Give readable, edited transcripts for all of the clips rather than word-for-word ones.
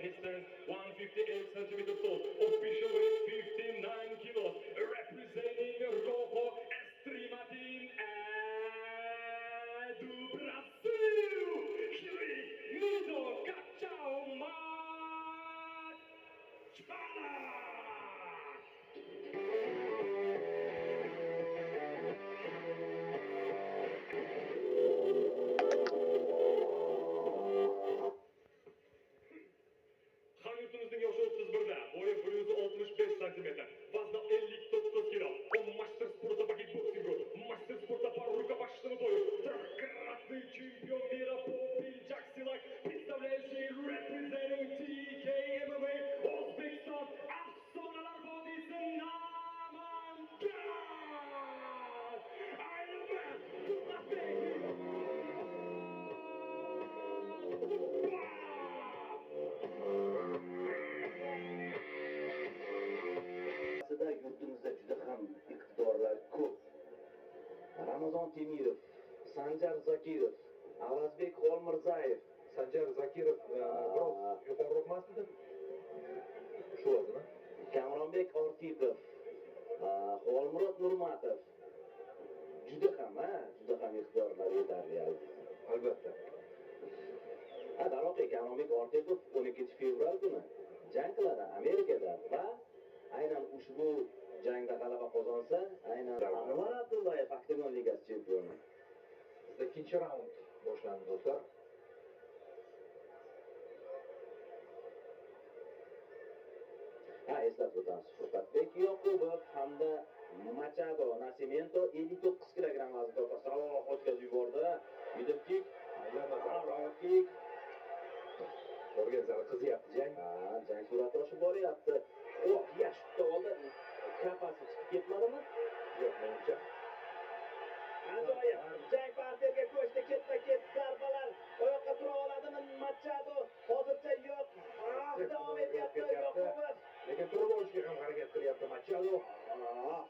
He stands 158 centimeters tall, official weight 59 kilos, representing Rojo Extrema Team do Brasil. Here is Nito Cachao Makhachkala. Hamyurtimizning yoshi 31da, bo'yi 165 santimetr, vazni 59 kilo. Он мастер спорта по кикбоксингу, мастер спорта по рукопашному бою, трехкратный чемпион мира по пинчак силак, представляющий, representing TK MMA O'zbekiston, Afsonalar vodiysi, Namangan! Iron Man Furqatbek Yoqubov! Aslida yurtimizda juda ham iqtidorlar ko'p. Ramazon Temirov, Sanjar Zokirov, Avazbek Xolmirzayev. Sanjar Zakirov biroz yuqoriroq emasmidi? Shu vazni. Kamronbek Ortiqov, Xolmurod Nurmatov. Juda ham, ha, juda ham iqtidorlar yetarli, albatta. Albatta. Ha, darvoqe, Kamronbek Ortiqov 12 fevral kuni jang qiladi Amerikada va aynan ushbu jangda g'alaba qozonsa, aynan Anvar Abdullayev, Oktagon ligasi chempioni. Bizda ikkinchi raund boshlandi, do'stlar. Ha, eslatib o'tamiz. Furqatbek Yoqubov hamda Machado Nascimento 59 kilogramm vazn toifasida. Oh, o'tkazib yubordi. Middle kick, Yana zarba. round kick. Borgan sari qizyapti jang. Ha, jang sur'ati oshib boryapti. Oh, yaxshi tutib oldi. Kapasi chiqib ketmadimi? Yo'q, menimcha. Ajoyib. Jang parterga ko'chdi, ketma-ket zarbalar. Oyoqqa tura oladimi Machado? Hozircha yo'q. Ah, davom etyapti Yoqubov. Lekin turib olishga ham harakat qilyapti Machado. Ah.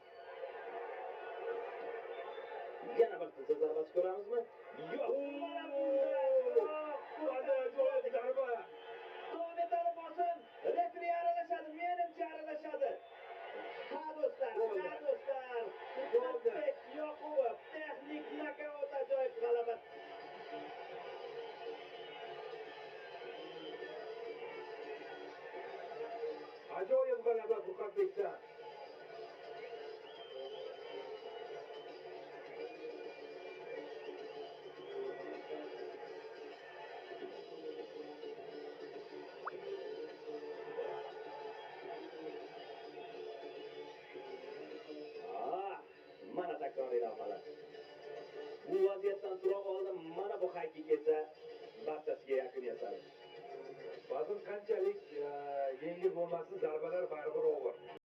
Yana bir tizza zarbasi ko'ramizmi? Yo'q. Mana bunda. Ajoyib zarba. Davom etadi bosim. Referi aralashadi, menimcha aralashadi. Ha, do'stlar, ha, do'stlar. Furqatbek Yoqubov texnik nokaut, ajoyib g'alaba. Ajoyib g'alaba Furqatbekdan. Ah, mana takroriy lavhalar. Bu vaziyatdan tura oldi. Mana bu high kick esa barchasiga yakun yasadi. Vazn qanchalik yengil bo'lmasin, zarbalar baribir og'ir.